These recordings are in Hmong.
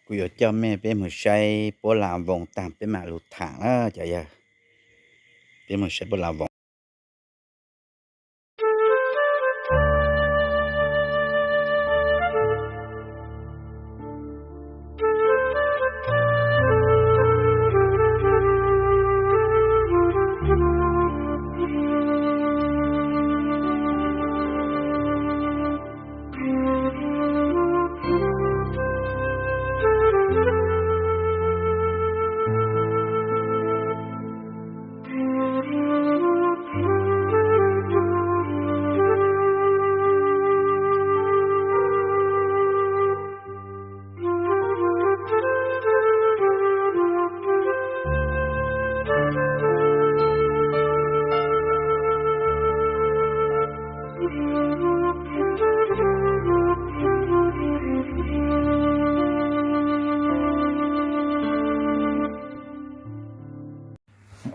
Kuv yuav coj mej peb mus saib puab las voos taag peb maam lug thaam na cov yawg. Peb mus saib puab las voos.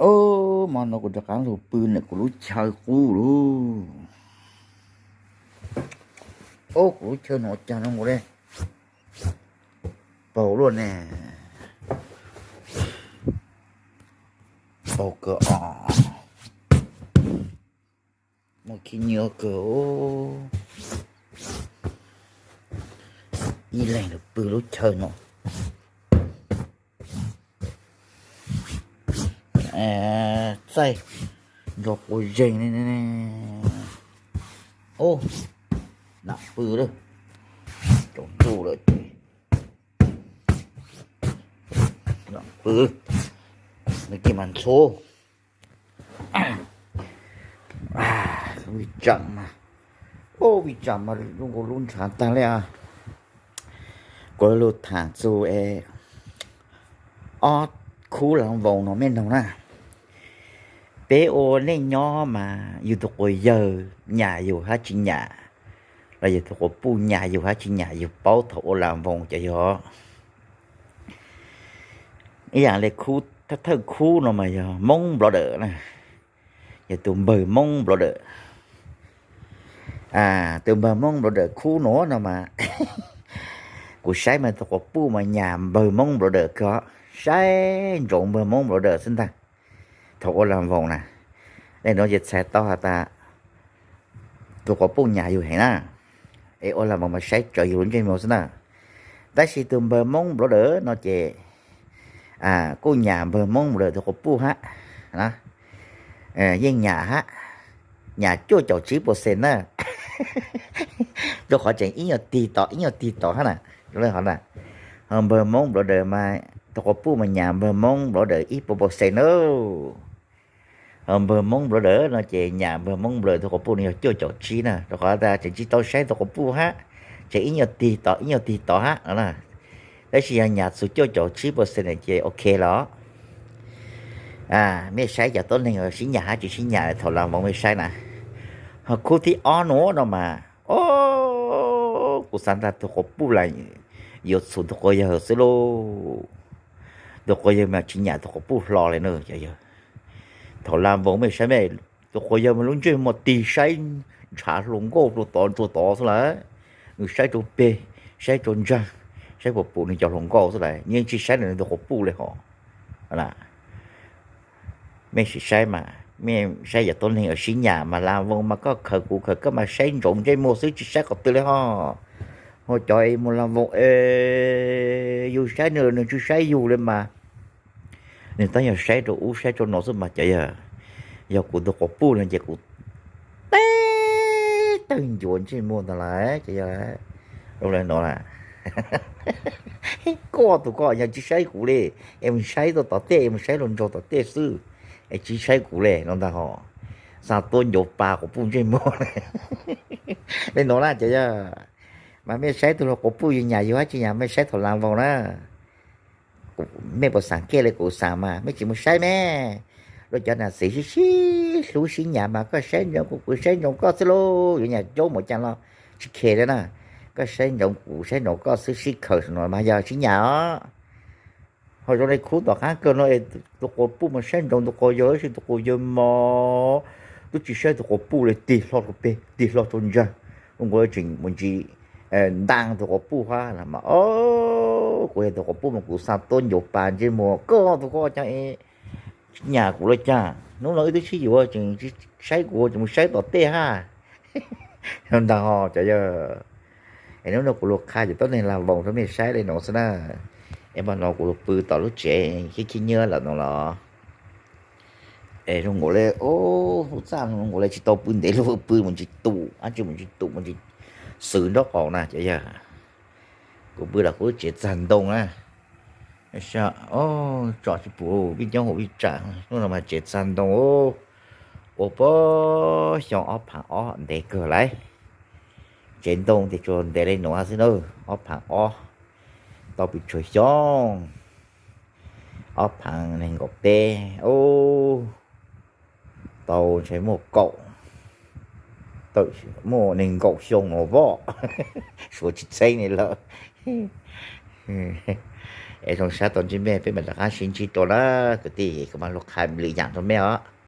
Ob, mo no kuv rov qaab lug pw ntawm kuv lub chaw qub lauj. Ob, kuv lub chaw no caag zoo nkaus le paug luaj ne. Paug kawg os. Muaj khib nyiab kawg. Ib leeg lug pw lub chaw no. Txaij nrog quas zeeg ne. Ub, nam pw lawm. Tsaus ntuj lawm ces nam pw, nws cia mas ntxhov. Vij tsam mas, ub, vij tsam mas zoo nkaus lub ntshav tag le. Kuv lug thaam txug es ob khub las voos no mej noog na. Peb ua neej nyob mas yug tug quas yawg nyam yug hab tsi nyam, los yug tug quas puj nyam yug hab tsi nyam, yug paub thaum ua las voos cov yog ib yaam le khub, thawj khub no mas yog Moob Nplov Dawm na, yog tus npawg Moob Nplov Dawm. Tus npawg Moob Nplov Dawm khub nuav no mas kuv saib mas tug quas puj mas nyam npawg Moob Nplov Dawm kawg, saib ntsoov npawg Moob Nplov Dawm xwb ntag. Thaum ua las voos na, le nuav ces txhais tau has tas tug quas puj nyam yug heev na, es ua las voos mas saib tsawv yug lub ntsej muag xwb na. Tab sis tus npawg Moob Nplov Dawm no ces kuj nyam npawg Moob Nplov Dawm tug quas puj hab, yeej nyam hab, nyam cuaj caum tsib percent na, rau qhov tseem ib nyuag tig tom ib nyuag tig tom hab na. Ho npawg Moob Nplov Dawm mas tug quas puj mas nyam npawg Moob Nplov Dawm ib puas percent na. Ho npawg Moob Nplov Dawm no ces nyam npawg Moob Nplov Dawm tug quas puj no yog cuaj caum tsib na, rau qhov tas tseem tsi tau saib tug quas puj hab, tseem ib nyuag tig tom ib nyuag tig tom hab no na. Tab sis yog nyam txug cuaj caum tsib percent ces ok los. Mej saib cov tuab neeg sib nyam hab tsi sib nyam thaum las voos mej saib na. Ho khub thib ob nuav no mas, o, kuv xav tas tug quas puj las yuav txhum tug quas yawg xwb lauj. Tug quas yawg mas tsi nyam tug quas puj hlo le na cov yawg. Thaum las voos mej saib mej, tug quas yawg mas lub ntsej muag tig saib ntshav hluas nkauj rua tod rua tod xwb lawm. Nws saib rua peg, saib rua ntsaag, saib puas pum nws cov hluas nkauj xwb lawm, yeej tsi saib nws tug quas puj le hos. Mej sim saib mas, mej saib yog tuab neeg sib nyam mas las voos mas koj khaws kuv khaws koj mas saib ntsoov ntsej muag xwb tsi saib qhov twg le hos. Ho cov es mus las voos es yug saib nws, nws tsi saib yug le mas, nws tab yog saib rau ub saib rau no xwb mas cov yawg. Yog kuv tug quas puj no ces kuv teb tawg ncuav ntsej muag ntag lauj cov yawg. Zoo le no, koj tug koj yog tsi saib kuv le, es mus saib tuaj tom tej, es mus saib luag ntsaug tom tej xwb, es tsi saib kuv le no ntag hos. Xav tuab ncuav pa quas puj ntsej muag le no na cov yawg. Mas mej saib tug hluas quas puj yug nyam yug hab tsi nyam mej saib thaum las voos na. Mej puas xaam kiag le kuv xaam mas mej tsis mus saib me. Luag cov nam txiv sib sib hlub sib nyam mas koj saib ntsoov kuv, kuv saib ntsoov koj xwb lauj, yuav nyam caub mus caag los tsis khe le na. Koj saib ntsoov kuv saib ntsoov koj xwb sib khaws no mas yog sib nyam os. Ho zoo le khub tom qaab kawg no es tus quas puj mas saib ntsoov tus quas yawg tab sis tus quas yawg mas tub tsis saib tus quas puj le, tig hlo rau peg tig hlo rau ntsaag, ua nkaus tseem mus ntsis ntaag tus quas puj hab mas o, Tus quas puj mas kuv xa tuaj ncuav pas ntsej muag koj tus koj cas es nyam kuv los cas, hnub no wb twb sib yuav tseem tsis saib kuv, tseem mus saib tom tej hab. Ntag ho cov yawg, es hnub no kuv lug qha cov tuab neeg lag voos rau mej saib le nuav xwb na. Es mas no kuv lug pw tom lub tsev khib khib nyiab lawm no los, es zoo nkaus le, ub, txaj zoo nkaus le tsis tau pw ntev lug pw mus tsis tum, ab tsi mus tsis tum mus tsis xwm nraub qaum na cov yawg. Kuv pw los kuv lub tsev txag ntoo na. Tsom tsis pum vij coob huv vij tsam, hnub no mas tsev txag ntoo ua puag xyoo ob phav ob ntev kawg lauj. Tsev ntoo tes tsuas ntev le nuav xwb na, ob phav ob, tau pes tsawg xyoo, ob phav nees nkaum peb, ub, tau ntshe muaj kaum, muaj nees nkaum xyoo no voj, suav tsis txheeb li lawm. Es zoo sab tau ntsib mej, peb mam rov qab sib ntsib dua na kwv tij, kuv mam lug qha lwm yaam rau mej os.